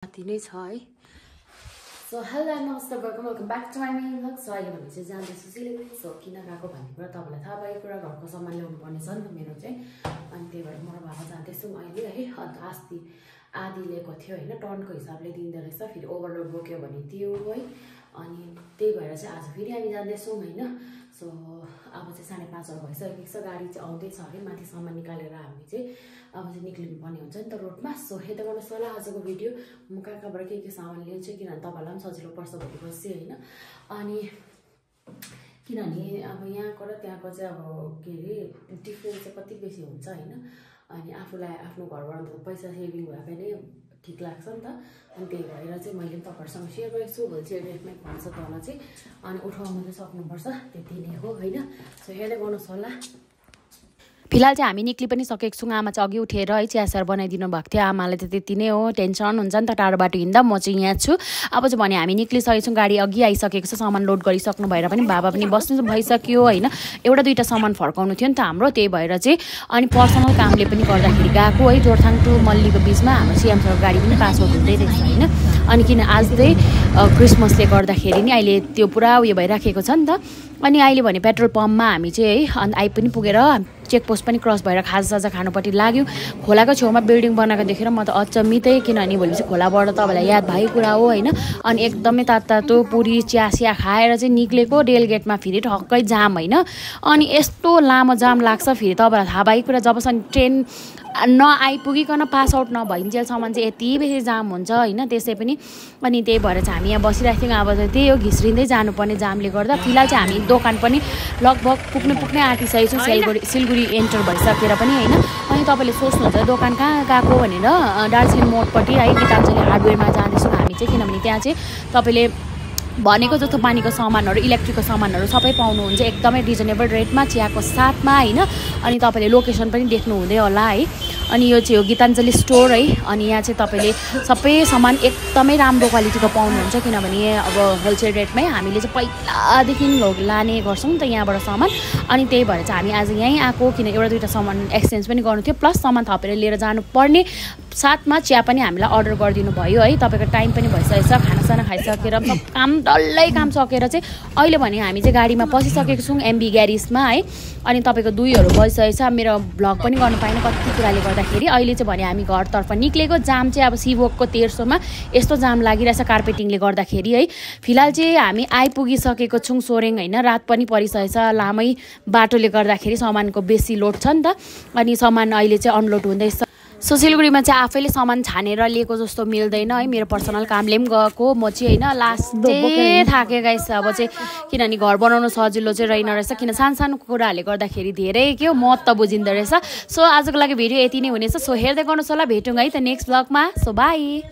साथी नै छ है। सो हेलो नमस्ते welcome back to my main vlog. So अहिले भने चाहिँ जाँदैछु सिलगढी। सो किन गएको भन्ने कुरा तपाईँलाई थाहा भएको कुरा, घरको सामान ल्याउनु पर्ने छ नि त मेरो चाहिँ, अनि त्यही भएर म र बाबा जाँदैछु अहिले है। अन्त अस्ति आधी लिएको थियो होइन, टर्नको हिसाबले दिँदो रहेछ, फेरि ओभरलोड बोक्यो भने त्यो है, अनि त्यही भएर चाहिँ आज फेरि हामी जाँदैछौँ होइन। सो अब चाहिँ 5:30 भइसकेको छ, गाडी चाहिँ आउँदैछ अरे, माथि सामान निकालेर हामी चाहिँ अब चाहिँ निक्लिनु पर्ने हुन्छ नि त रोडमा। सो हेर्दै गर्नुहोस् होला आजको भिडियो, म कहाँबाट के सामान ल्याउँछु, किनभने तपाईँलाई पनि सजिलो पर्छ भोलिपर्सि होइन। अनि किनभने अब यहाँको र त्यहाँको चाहिँ अब के अरे डिफ्रेन्स चाहिँ कति बेसी हुन्छ होइन। अनि आफूलाई आफ्नो घरबाट त पैसा सेभिङ भए पनि ठिक लाग्छ नि त। अनि त्यही भएर चाहिँ मैले पनि तपाईँहरूसँग सेयर गरेको छु, भोलि चाहिँ रेटमै भन्छ तल चाहिँ, अनि उठाउनु चाहिँ सक्नुपर्छ, त्यति नै हो होइन। सो हेर्दै गर्नुहोस् होला। फिलहाल चाहिँ हामी निक्लि पनि सकेको छौँ। आमा चाहिँ अघि उठेर है चियासार बनाइदिनु भएको थियो। आमालाई त त्यति नै हो, टेन्सन हुन्छ नि त टाढो बाटो हिँड्दा। म चाहिँ यहाँ छु। अब चाहिँ भने हामी निक्लिसकेको छौँ, गाडी अघि आइसकेको छ, सामान लोड गरिसक्नु भएर पनि बाबा पनि बस्नु भइसक्यो होइन। एउटा दुइटा सामान फर्काउनु थियो नि त हाम्रो, त्यही भएर चाहिँ अनि पर्सनल कामले पनि गर्दाखेरि गएको है। जोरथाङ टु मल्लीको बिचमा हाम्रो सिएमसँग गाडी पनि पास आउट हुँदै रहेछ होइन। अनि किन आज चाहिँ क्रिसमसले गर्दाखेरि नि अहिले त्यो पुरा उयो भइराखेको छ नि त। अनि अहिले भने पेट्रोल पम्पमा हामी चाहिँ है अनि पनि पुगेर चेकपोस्ट पनि क्रस भएर खाजासाजा खानुपर्टि लाग्यो। खोलाको छेउमा बिल्डिङ बनाएको देखेर म त अचम्मितै, किनभने भोलिपछि खोलाबाट तपाईँलाई याद भएको कुरा हो होइन। अनि एकदमै तातो पुरी चिया खाएर चाहिँ निक्लेको, रेलगेटमा फेरि ठक्कै जाम होइन। अनि यस्तो लामो जाम लाग्छ, फेरि तपाईँलाई थाहा भएको कुरा, जबसम्म ट्रेन नआइपुगिकन पास आउट नभइन्जेलसम्म चाहिँ यति बेसी जाम हुन्छ होइन त्यसै पनि। अनि त्यही भएर चाहिँ हामी यहाँ बसिरहेको थियौँ। अब चाहिँ त्यही हो, घिस्रिँदै जानुपर्ने जामले गर्दा। फिलहाल चाहिँ हामी दोकान पनि लगभग पुग्नै आँटिसकेको छौँ, सिलगढी एन्टर भइसकेर पनि होइन। अनि तपाईँले सोच्नुहुन्छ दोकान कहाँ गएको भनेर, दार्जिलिङ मोडपट्टि है गीताञ्जली हार्डवेयरमा जाँदैछौँ हामी चाहिँ, किनभने त्यहाँ चाहिँ तपाईँले भनेको जस्तो पानीको सामानहरू, इलेक्ट्रिकको सामानहरू सबै पाउनुहुन्छ एकदमै रिजनेबल रेटमा, चियाको साथमा होइन। अनि तपाईँले लोकेसन पनि देख्नु हुँदै होला है। अनि यो चाहिँ हो गीताञ्जली स्टोर है। अनि यहाँ चाहिँ तपाईँले सबै सामान एकदमै राम्रो क्वालिटीको पाउनुहुन्छ, किनभने अब होलसेल रेटमै हामीले चाहिँ पहिलादेखि लाने गर्छौँ नि त यहाँबाट सामान। अनि त्यही भएर चाहिँ हामी आज यहीँ आएको, किन एउटा दुइटा सामान एक्सचेन्ज पनि गर्नु थियो, प्लस सामान थपेर लिएर जानुपर्ने, साथमा चिया पनि हामीलाई अर्डर गरिदिनु भयो है। तपाईँको टाइम पनि भइसकेको छ, खानासाना खाइसकेर सब डल्लै काम सकेर चाहिँ अहिले भने हामी चाहिँ गाडीमा पसिसकेको छौँ एमबी ग्यारेजमा है। अनि तपाईँको 2 बजिसकेको छ। मेरो भ्लग पनि गर्नु पाएन कति कुराले गर्दाखेरि। अहिले चाहिँ भने हामी घरतर्फ निक्लेको। जाम चाहिँ अब सिभोकको 1300मा यस्तो जाम लागिरहेछ कार्पेटिङले गर्दाखेरि है। फिलहाल चाहिँ हामी आइपुगिसकेको छौँ सोरेङ होइन। रात पनि परिसकेछ, लामै बाटोले गर्दाखेरि सामानको बेसी लोड छ नि त। अनि सामान अहिले चाहिँ अनलोड हुँदैछ। सो सिलगढीमा चाहिँ आफैले सामान छानेर लिएको जस्तो मिल्दैन है। मेरो पर्सनल कामले पनि गएको, म चाहिँ होइन लास्ट थाकेँ गाइस। अब चाहिँ किनभने घर बनाउनु सजिलो चाहिँ रहेन रहेछ, किन सानो कुराहरूले गर्दाखेरि धेरै के हो महत्त्व बुझिँदो रहेछ। सो आजको लागि भिडियो यति नै हुनेछ। सो हेर्दै गर्नुहोस् होला, भेटौँ है त नेक्स्ट भ्लगमा। So by.